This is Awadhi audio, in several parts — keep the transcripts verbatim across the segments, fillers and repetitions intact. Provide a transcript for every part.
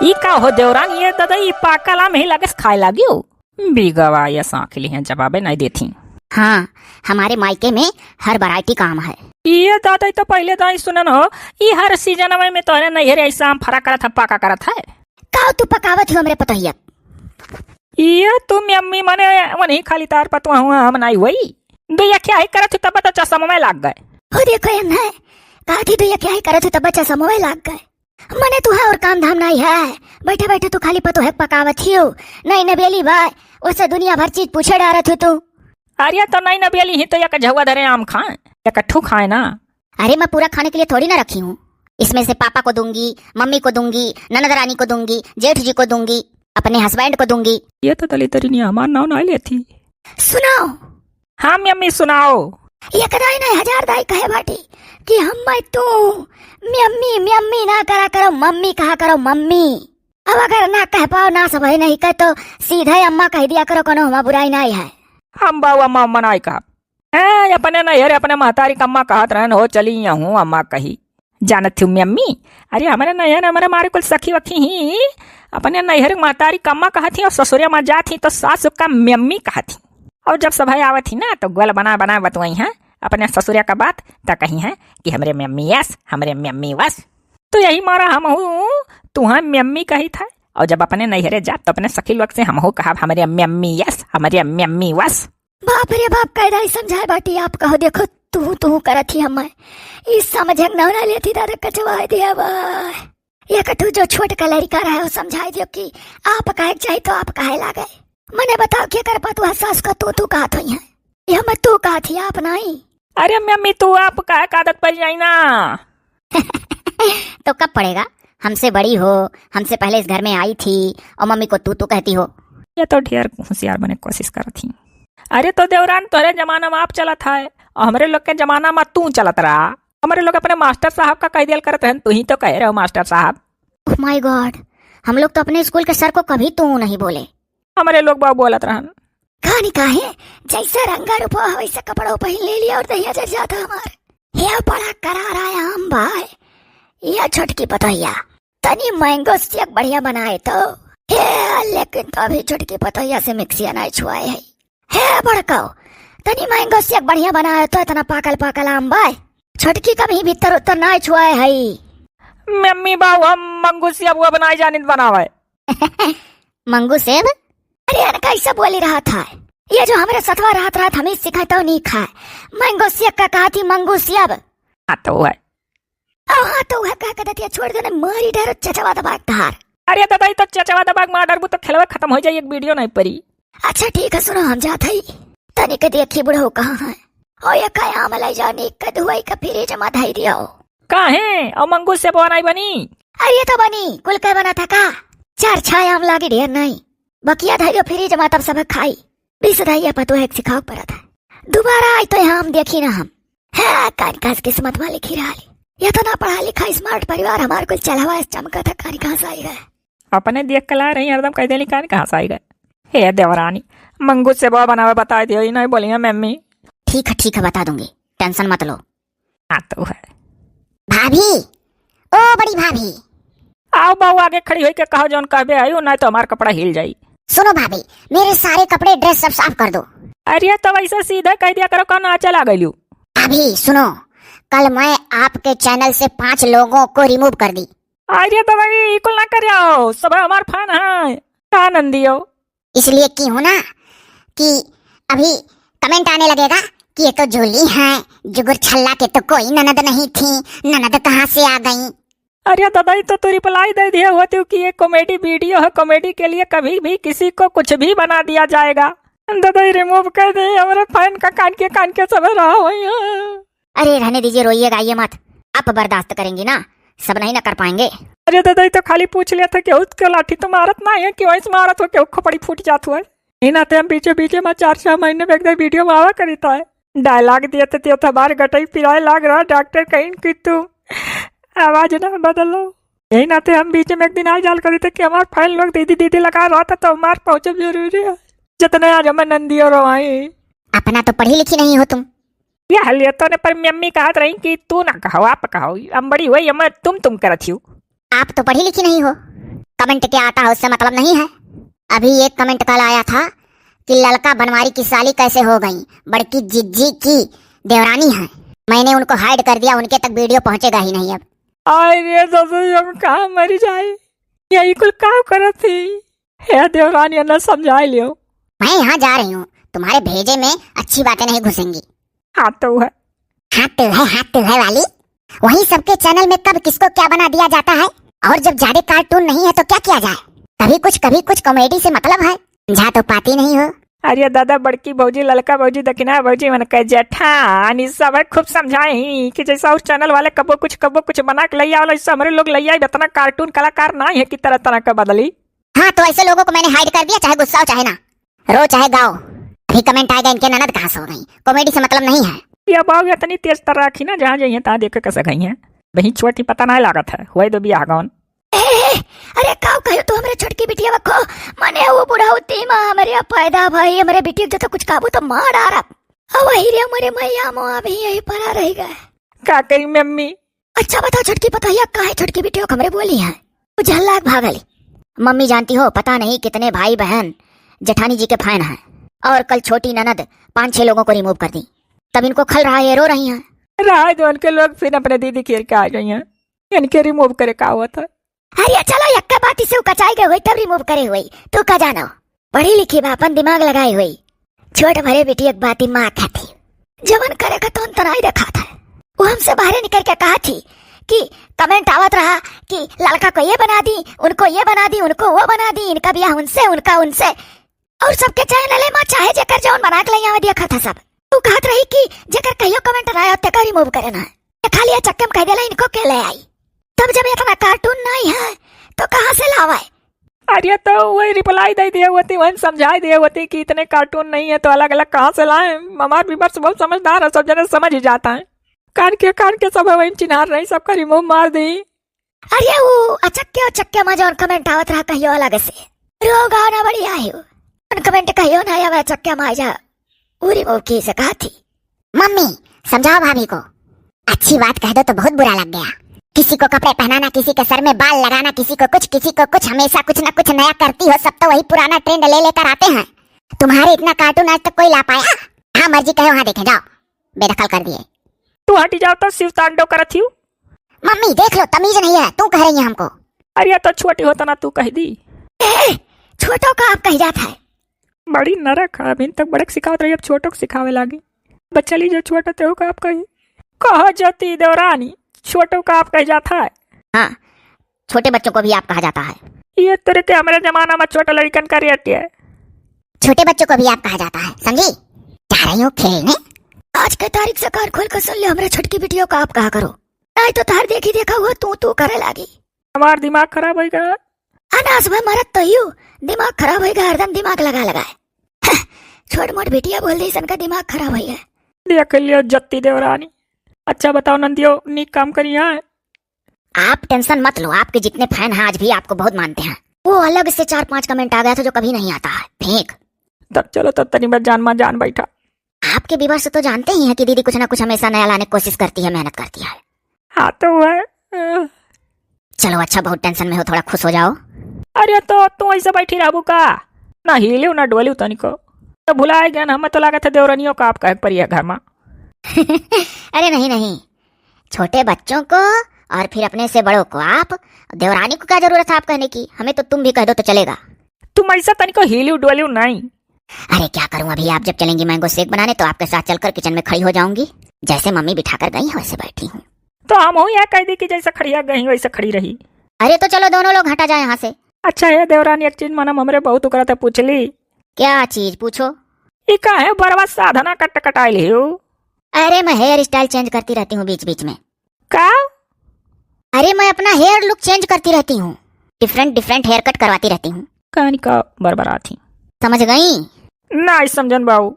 ई का हो देवरान, ये दादा, ई पाकल आम ही लगे से खाए लागियो। बिगवा ये सांख लिहे, जवाबे नहीं देती। हाँ, हमारे मायके में हर variety का आम है। ये दादा, ई तो पहिले दाई सुनन हो, ई हर season में तोहरे नैहरे ऐसा आम फरा करत है, पाका करत है। का तू पकावत हो हमरे पतोहिया? ये तू मम्मी मने वही खाली तार पतवा हुआ, हम नहीं हुई। दुइया क्या ही करत हो तब तो चश्मा में लाग गए। हो देखो ये नहीं, कहा थी दुइया क्या ही करत हो तब चश्मा में लाग गए। मने तुहा और काम धाम नहीं है, बैठे बैठे तू खाली पतोहे पकावत हियो। नहीं नबेली बाय, ओसे दुनिया भर चीज पूछे डारत हो तू। अरे तो नहीं नबेली ही तो एक झौआ धरे आम खाए, एक ठू खाए ना। अरे मैं पूरा खाने के लिए थोड़ी ना रखी हूँ, इसमें से पापा को दूंगी, मम्मी को दूंगी, ननद रानी को दूंगी, जेठ जी को दूंगी, अपने husband को दूंगी। ये तो दलितरिनी हमार नाव ना लेती। सुनाओ। हाँ मम्मी सुनाओ। एक दाई नहीं हजार दाई कहे बाटी कि हम मैं तू म्यम्मी म्यम्मी ना करा करो, मम्मी कहा करो मम्मी। अब अगर ना कह पाओ ना सब है नहीं कह तो सीधे अम्मा कह दिया करो, कोनो हमार बुराई नहीं है। हम बाऊ अम्मा उम्मा नहीं कहा। ए, अपने नैहरे अपने महतारी कम्मा कहत रहन हो, चली हूँ अम्मा कही। जानत हूँ मम्मी, अरे हमरे नैहर हमरे मारे कुल सखी वखी ही अपने नैहर महतारी कम्मा कहत ही और ससुरे में जात ही तो सासु का मम्मी कहत ही। और जब सभा आवत ही ना तो गोल बना बना बतवाई हैं अपने ससुरे का बात, तो कही हैं कि हमरे मम्मी यस, हमरे मम्मी वस। तो यही मारा हम हूँ तुहाँ मम्मी कही था, और जब अपने नैहरे जात तो अपने सखी लोग से हमहू कहब हमरे मम्मी यस, हमरे मम्मी वस। बाप रे बाप, कैदाई समझाए बाटी आप कहो, देखो तू तू करत ही हमें। ई समझे के नाव ना लेती दादा, कचवाए दिया बा। ये कटू जो छोट का लड़का रहे हो समझाए दियो कि आप कहे के चाही तो आप कहे लागे। मने बताओ के कर पतुआ सास को तू तू कहत होई है, ये मैं तू कहत ही आप नहीं। अरे मम्मी तू आप कहे का आदत पड़ जाई ना। तो कब पड़ेगा? हमसे बड़ी हो, हमसे पहले इस घर में आई थी और मम्मी को तू तू कहती हो। ये तो ढेर होशियार बने कोशिश करत ही। अरे तो देवरान तोहरे जमाना में आप चलत है और हमरे लोग के जमाना में तू चलत रहा। हमरे लोग अपने मास्टर साहब का कह दियल करत रहन, तू ही तो कहे रहो मास्टर साहब। Oh my God, हम लोग तो अपने स्कूल के सर को कभी तू नहीं बोले। हमरे लोग बाबू बोलत रहन। कहानी का है, जैसे रंगा रूपा वैसे कपड़ों पहन ले लिया और दहिया जर जाता हमार। ये बड़ा करारा आम बा, ये छोटकी पतोहिया। तनी mango shake बढ़िया बनाए तो। हे, लेकिन तो अभी छोटकी पतोहिया से मिक्सिया नहीं छुआए है। हे बड़को, तनी mango shake बढ़िया बनाए तो, इतना पाकल पाकल आम बा। छोटकी कभी भीतर उत्तर नहीं छुआए है। मम्मी बाबू हम mango shake अब बनाए जानित बनावे। Mango shake? अरे यार, कैसे बोली रहा था? ये जो हमरे सथवा रहत रहत हमें सिखाए तो नहीं खाए। Mango shake का कहा थी, mango shake। हाँ तो है। अब हाँ तो है, कह के दतिया छोड़ देने, मारी डर चचवा दबा के धार। अरे दादा, ई तो चचवा दबा के मार डरबू तो खेलवा खत्म हो जाई, एक video नहीं परी। अच्छा ठीक है, सुनो हम जात हई। तनिक देखी बुढ़ऊ कहाँ है। ओ ये का आम ले जानी के धुआई के fridge में धई दियो। काहे? और mango shake बनाई बनी? अरे ये तो बनी, कुल के बना था का? चार छह आम लागी, ढेर नहीं। बकिया धइयो fridge में, तब सब खाई। बीस दाइया पतोह एक सिखाव परत है। दोबारा आई तो यहाँ हम देखी ना हम। है, कान खास किस्मत वाली खिराली। ये तो ना पढ़ा लिखा smart परिवार हमार कुल चलावा चमका था, कान खास आई है। अपने देख के ला रही हरदम कह देली कान खास आई गए। हे देवरानी, mango shake बनावे बताए दियो, ई नहीं बोली है मम्मी। ठीक है, ठीक है, बता दूंगी, tension मत लो। हाँ तो है। भाभी, ओ बड़ी भाभी। आओ बाऊ, आगे खड़ी होई के कहो जौन कहबे आयु, नहीं तो हमार कपड़ा हिल जाई। सुनो भाभी, मेरे सारे कपड़े dress सब साफ कर दो। अरे तो वैसे सीधे कह दिया करो, कौन आ चला गइलू। भाभी सुनो, कल मैं आपके channel से पांच लोगों को remove कर दी। अरे तो भाई ई कुल ना करियो, सब हमार fan है, का नंदियो। इसलिए की हूँ ना कि अभी comment आने लगेगा कि ये तो झोली है, जुगुर छल्ला के तो कोई ननद नहीं थी, ननद कहाँ से आ गई। अरे दादा, ई तो तू reply दे दिया होती कि ये comedy video है, comedy के लिए कभी भी किसी को कुछ भी बना दिया जाएगा। दादा, ई remove कर दे, हमारे fan का कान के कान के सब रहा हुई है। अरे रहने दीजिए, रोइए गाइए मत, आप बर्दाश्त करेंगी ना, सब नहीं ना कर पाएंगे। अरे दादा, ई तो खाली पूछ लिया था, केहू के लाठी तो मारत ना है, कि वैसे मारत हो, केहू खोपड़ी फूट जात हुआ है। ई नाते हम बीचे बीचे में चार छह महीने में एक दो video में आवा करी था। Dialogue दिए थे, दिए थे, हमारे गटई पिराए लाग रहा, डॉक्टर कहीं कि तू आवाज ना बदलो। यही नाते हम बीचे में एक दिन आ जाल करी थे कि हमार fan लोग दीदी दीदी लगा रहा था, तो हमार पहुंचब जरूरी है। जितने आज हमें नंदी और आई। अपना तो पढ़ी लिखी नहीं हो तुम। ये हलियतों ने पर मम्मी कहत रही कि तू ना कहो, आप कहो। हम बड़ी हुई, हम तुम तुम करत हियो। आप तो पढ़ी लिखी नहीं हो, कमेंट क्या आता है, उससे मतलब नहीं है। अभी एक कमेंट कल आया था कि ललका बनवारी की साली कैसे हो गई, बड़की जिज्जी की देवरानी है। मैंने उनको हाइड कर दिया, उनके तक वीडियो पहुंचेगा ही नहीं अब। अरे दादा, हम कहाँ मर जाए, यही कुल का करत थी? हे देवरानी, ना समझाई लियो। मैं यहाँ जा रही हूँ, तुम्हारे भेजे में अच्छी बातें नहीं घुसेंगी। हाँ तो है। हाँ तो है, हाँ तो है वाली। वहीं सबके चैनल में कब किसको क्या बना दिया जाता है, और जब ज्यादा कार्टून नहीं है तो क्या किया जाए? कभी कुछ, कभी कुछ कॉमेडी से मतलब है, समझा तो पाती नहीं हो। अरे दादा, बड़की भौजी, ललका भौजी, दखिना भौजी, मन के जेठानी सब है, खूब समझाई कि जैसा उस चैनल वाले कबो कुछ, कबो कुछ बना के लइ आवला, वैसा हमरे लोग लइ आई। इतना कार्टून कलाकार ना है कि तरह तरह का बदली। हाँ, तो ऐसे लोगों को मैंने हाइड कर दिया, चाहे गुस्सा हो चाहे ना, रो चाहे गाओ। अभी कमेंट आएगा, इनके ननद कहाँ से हो गई, कॉमेडी से मतलब नहीं है। ये बाबू इतनी तेज तर्राखी ना, जहाँ जाइए तहाँ देखे कैसे गई हैं। वही छोटी पता नहीं लागत है, हुए तो बियाह गौन। ए, अरे काऊ कहो तू हमरे छोटकी बिटिया बखो, मने वो बुढ़ाऊ तीमा हमरे पैदा भाई, हमरे बिटिया के तो कुछ काबू तो मार डारब। अब वही रे हमरे मैया मो अभी यही परा रह गए। का करी मम्मी? अच्छा बताओ छोटकी पतोहिया, काहे छोटकी बिटिया को हमरे बोली है? वो झल्ला के भागली। मम्मी जानती हो, पता नहीं कितने भाई बहन जेठानी जी के फैन हैं, और कल छोटी ननद पाँच छह लोगों को रिमूव कर दी। तब इनको खल रहा है, ये रो रही हैं। रहा है तो उनके लोग फिर अपने दीदी खेल के आ गई हैं, इनके रिमूव करे का हुआ था? अरे चलो, यक्का बात इसे उकचाई गए हुई तब रिमूव करे हुई, तू का जानो? पढ़ी लिखी बा, अपन दिमाग लगाई हुई। छोट भरे बेटी एक बात दिमाग खाती, जवन करे का तोन तनाई देखा था। वो हमसे बाहरे निकल के कहा थी कि कमेंट आवत रहा कि लड़का को ये बना दी, उनको ये बना दी, उनको वो बना दी, इनका बियाह उनसे, उनका उनसे। और सबके चैनल में चाहे जेकर जौन बना के ले आवे देखा था सब। तू कहत रही कि जेकर कहियो कमेंट ना आयो तेकर रिमूव करे ना। ये खाली ये चक्के में कह देला इनको के ले आई। तब जब इतना कार्टून नहीं है तो कहाँ से लावे? अरे तो वही रिप्लाई दे दिए होती, वही समझाई दिए होती कि इतने कार्टून नहीं है तो अलग अलग कहाँ से लाए। हमार व्यूअर्स बहुत समझदार है, सब जने समझ ही जाता है। कान के कान के सब वही चिन्हार रही, सबका रिमूव मार दी। अरे वो अचक्के अचक्के मा जौन कमेंट आवत रहा कहियो अलग से। रो गाना बढ़िया है वो। उन कमेंट कहियो ना आवे अचक्के मा जा। वो रिमूव की से कहा थी। मम्मी, समझाओ भाभी को। अच्छी बात कह दो तो बहुत बुरा लग गया। किसी को कपड़े पहनाना, किसी के सर में बाल लगाना, किसी को कुछ, किसी को कुछ, हमेशा कुछ ना कुछ नया करती हो। सब तो वही पुराना ट्रेंड ले लेकर आते हैं। तुम्हारे इतना कार्टून आज तक कोई ला पाया? हाँ मर्जी कहे वहाँ देखे, जाओ, बेदखल कर दिए। तू हटी जाओ तो शिव तांडव करत हियो। मम्मी देख लो, तमीज नहीं है, तू कह रही है हमको। अरे तो छोटी होता ना तू कह दी। ए, छोटो का आप कह जाता है। बड़ी नरक है, अभी तक बड़क सिखावत रही, अब छोटो को सिखावे लागी। बच्चा ली जो छोटो ते हो का आप कही। कहा जाती देवरानी, छोटो का आप कह जाता है। हाँ, छोटे बच्चों को भी आप कहा जाता है। ये तेरे के हमारे जमाना में छोटे लड़कन का रेट है। छोटे बच्चों को भी आप कहा जाता है, समझी? जा रही हूँ खेलने। आज के तारीख से कान खोल कर सुन ले, हमरे छोटकी बिटियों का आप कहा करो, नहीं तो तार देखी देखा हुआ तू तू करे लागी। हमार दिमाग खराब होई गया। अनाज में मरत तो यू, दिमाग खराब होई गया, हरदम दिमाग लगा लगा है। छोट मोट बिटिया बोल दी, इनका दिमाग खराब होई गया। देख लियो जत्ती देवरानी। अच्छा बताओ नंदियो, नीक काम करी है? आप टेंशन मत लो, आपके जितने फैन हैं आज भी आपको बहुत मानते हैं। वो अलग से चार पांच कमेंट आ गया था जो कभी नहीं आता है, फेंक। तब चलो, तब तनी बस जान मा जान बैठा। आपके व्यूअर्स तो जानते ही हैं कि दीदी कुछ ना कुछ हमेशा नया लाने की कोशिश करती है, मेहनत करती है। हाँ तो है। चलो अच्छा, बहुत टेंशन में हो, थोड़ा खुश हो जाओ। अरे तो तू ऐसे बैठी रहबू का? ना हिलियो ना डोलियो तनिको। तो भुलाए गए ना, हमें तो लागत है देवरनियों का आप कहे के परी है घर में। अरे नहीं नहीं, छोटे बच्चों को और फिर अपने से बड़ों को आप, देवरानी को क्या जरूरत है आप कहने की? हमें तो तुम भी कह दो तो चलेगा। तुम ऐसा तनिको हिलियो डोलियो नहीं। अरे क्या करूं, अभी आप जब चलेंगी मैंगो शेक बनाने तो आपके साथ चलकर किचन में खड़ी हो जाऊंगी। जैसे मम्मी बिठा कर गई हैं वैसे बैठी हूँ। तो हम हो यहाँ कह दी कि जैसे खड़िया गई वैसे खड़ी रही। अरे तो चलो दोनों लोग हटा जाए यहाँ से। अच्छा है देवरानी, एक चीज मनम हमरे बहुत ओकरा ते पूछ ली। क्या चीज पूछो? ई काहे बरवा साधना कट कटाइल हो? अरे मैं हेयर स्टाइल चेंज करती रहती हूँ बीच बीच में। का? अरे मैं अपना हेयर लुक चेंज करती रहती हूँ, डिफरेंट डिफरेंट हेयर कट करवाती रहती हूँ। कहानी का बरबरा थी। समझ गई? नहीं समझन बाऊ।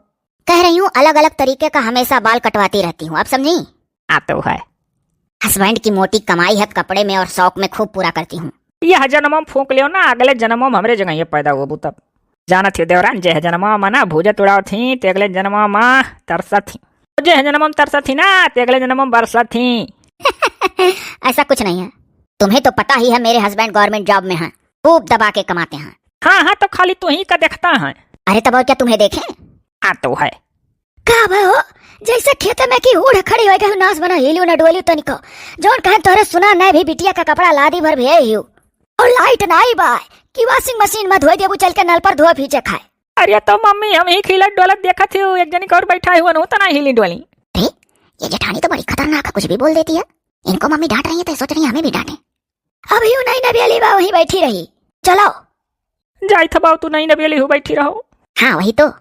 कह रही हूँ अलग अलग तरीके का हमेशा बाल कटवाती रहती हूँ, अब समझी? आ तो है। हस्बैंड की मोटी कमाई है कपड़े में और शौक में खूब पूरा करती हूँ। यह जन्म में फूंक लियो ना, अगले जन्म में हमरे जगह ये पैदा होबू तब। जानत हो देवरान, जे जन्म में ना भूजत उड़ावत ही, ते अगले जन्म में तरसत ही। जे जन्म में तरसत ही ना, ते अगले जन्म में बरसत ही। ऐसा कुछ नहीं है, तुम्हें तो पता ही है मेरे हस्बैंड गवर्नमेंट जॉब में हैं, खूब दबा के कमाते हैं। हाँ, हाँ, तो खाली तू ही का देखता है। अरे तब और क्या तुम्हें देखे? हाँ, तो है। का बा हो, जैसे खेते में की हूड़ खड़ी होइ गई, नास बना हिलियो न डोलियो तनिको। जौन कहे तोहरे सुना नहीं भी बिटिया का कपड़ा लादी भर भे हियो। और लाइट नाई बा कि washing machine में धोई देबू, चल के नल पर धोए भीजे खाए। अरे तो मम्मी, हम ही खिलत डोलत देखत हियो, एक जनी और बैठा हुआ न, तो ना हिली डोली। अरे, ये जेठानी तो बड़ी खतरनाक है, कुछ भी बोल देती है। इनको मम्मी डांट रही है तो सोच रही है हमें भी डांटे। अब यू नहीं नबेली बा, वहीं बैठी रही। चलो। जाई था बाऊ, तू नहीं नबेली हो, बैठी रहो। हाँ, वही तो।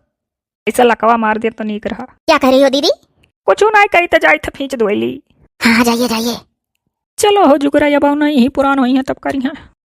ऐसा लकवा मार दे तो नीक रहा। क्या कह रही हो दीदी? कुछ ना करी तो जाई था फींच धोइली। हाँ, हाँ, जाइए, जाइए। चलो हो जुगरा, अब बाऊ नहीं ही पुरान हुई है तब करी है।